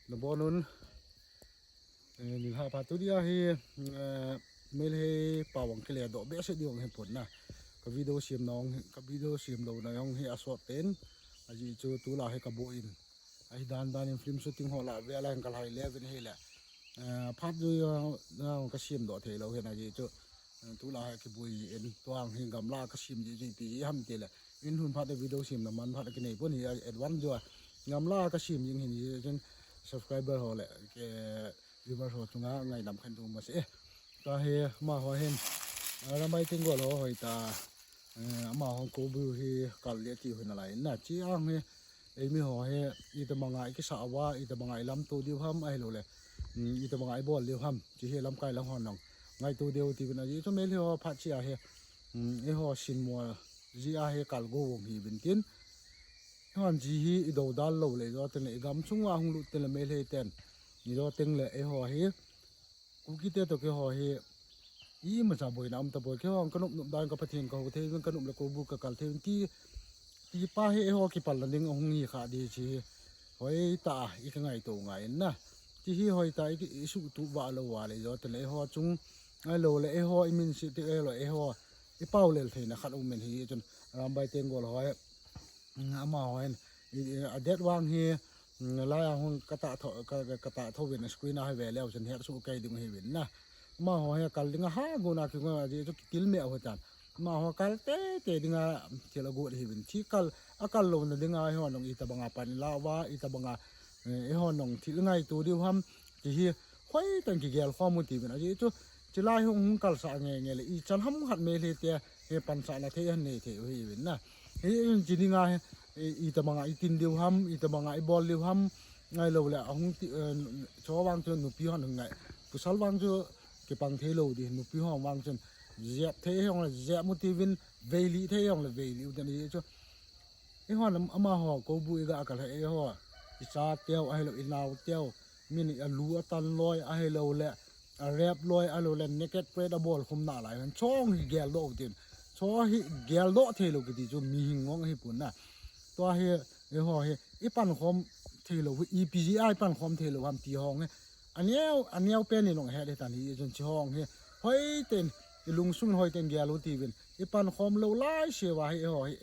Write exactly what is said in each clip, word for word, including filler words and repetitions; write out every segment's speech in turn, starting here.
Nabonun, eh, nilhah pha. Tunia hi, eh, Meitei pao vang kile doh behseh ding hi pon na. Ka video siam na ong, ka video siam lou na ong hi asot ten. Ajeh chu tulai hi ka boi in. Ahi dan dan in film shooting ho la ve la ka lai le vin hi le. Eh, phat du yo, na ka siam doh thei lou hi na ajeh chu. Eh, tulai hi kiboi in tuang hi gamla ka siam ji ji pi ham ti le. In hun phat video siam na man phat ki nei pon hi advance jo. Gamla ka siam jing hin ji chun subscriber ho le ke viewers ho chunga ngaidam khen thum ma se. Ka hi amaho hin, ah, Arambai Tenggol ho hoi ta, eh, amaho Koubru hi kal le ti hoi na lai na chi ang hi, eimi ho hi, itobanga i kisa uva, itobanga i lamto diu ham, ahilou le, mm, itobanga i bol diu ham, chi hi lamkai lang hon nong ngaito diu ti vin ajeh chu Meitei ho phat chi a hi, mm, eiho sin mo ji a hi kal go vong hi vin tin. Hon ji hi i dodal lou le jo ten le i gam chunga hung lut ten le Meitei ten. I jo ten le eiho hi. Kuki te to keiho hi. Imacha boina um ta boi keiho ka nop nop dan ka Pathen ka ho thei vin ka nop le Koubru ka kal thei vin ti, ti pa hi eiho kipal na ding hung hi kha di chi hi. Hoi ta i ka ngaito ngai na. Chi hi hoi ta i ki, i su tu va lou va le jo ten le eiho chung. Ahilou le eiho i min si ti ahilou eiho. I pau lel thei na khat um men hi chun Arambai Tenggol ho hi. Mm, amaho hin, i, i, a det vang hi, mm, lai a hung ka ta tho, ka, ka, ka ta tho vin screen a hi ve leu chun het su kei ding hi vin na. Amaho hi kal ding a ha go na ki go a ji chu ki til me ho tan. Amaho kal te te ding a thil a go hi vin. Chi kal, a kal lou na ding a eiho nong itobanga pan la uva, itobanga, eh, eiho nong thil ngaito diu ham. Ti hi, hoi tan kigel khom u ti vin. Ajeh chu, chilai hung, hung kalsah nge nge le, i chan ham khat Meitei te, he pansahna thei han nei thei u hi vin na. Hi in chi ding a hi, i, itobanga i tin diu ham, itobanga i bol diu ham, ngai lou le, ahung ti, eh, cho vang chu nupi hon hung ngai. Pasal vang chu kipang thei lou di, nupi hon vang chun, jep thei hong le, jep mu ti vin, veili thei hong le, veili u den hi chu. Eiho nam amaho Koubru i ga kal he eiho. I cha teu ahilou i nao teu. Min a lu a tan loi ahilou le. A rep loi ahilou le naked parade a bol khum na lai. Chong hi gel doh tin. Cho hi gel doh thei lou kiti chu mi hing ngong hi pun na. Tua hi eiho hi i pan khom thei lou hi i P G I pan khom thei lou ham ti hong hi. Aneo, aneo pen i nong he le tan hi chun chi hong hi. Hoi ten i lungsung hoi ten gel u ti vin. I pan khom lou lai se va hi eiho hi.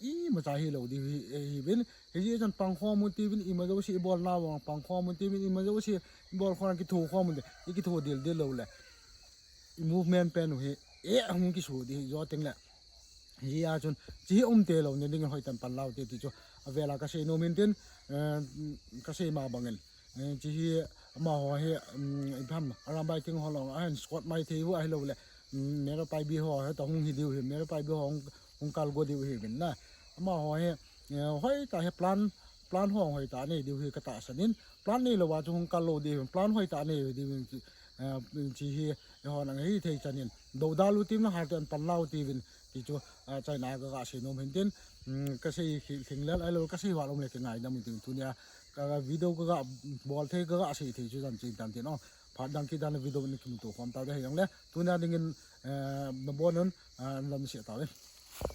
Imacha hi lou di hi, hi vin. Hi ji chan pang khom u ti vin, ima jo si i bol na vang, pang khom u ti vin, ima jo si i bol khom ki tho khom u de, i ki tho dil dil lou le. I movement pen u hi, e hung ki su di hi jo teng le. Hi a chun, chi hi um te lou ne ding hoi tan pan lau te ti chu. A vela ka sei nom in tin, eh, ka sei ma bang in. Eh, chi hi amaho hi, um, i pham, Arambai Tenggol ho, a hin squad mai thei u ahilou le, um, Meira Paibi ho, he ta hung hi diu hi, Meira Paibi ho hung, hung kal go diu hi vin na. Amaho hi, eh, hoi ta hi plan, plan ho hoi ta nei diu hi ka tahsan in, plan nei lou va chu hung kal lou diu hi, plan hoi ta nei diu hi, eh, chi hi, eiho nang hi thei chan in, dodal u ti vin, hal ten pan lau ti vin, ti chu, ah, chaina ka ga sei nom hin tin, um, ka sei khi, khing lel, ahilou, ka sei va lom le ka ngaidam u ti vin, tunia, ka video ka ga bol thei ka ga sei thei chu jan chin tan tin o. Phat dang ki dan video ni kimuto khom ta de hi jong le. Tunia ding in, eh, nabonun, eh, lam se ta le.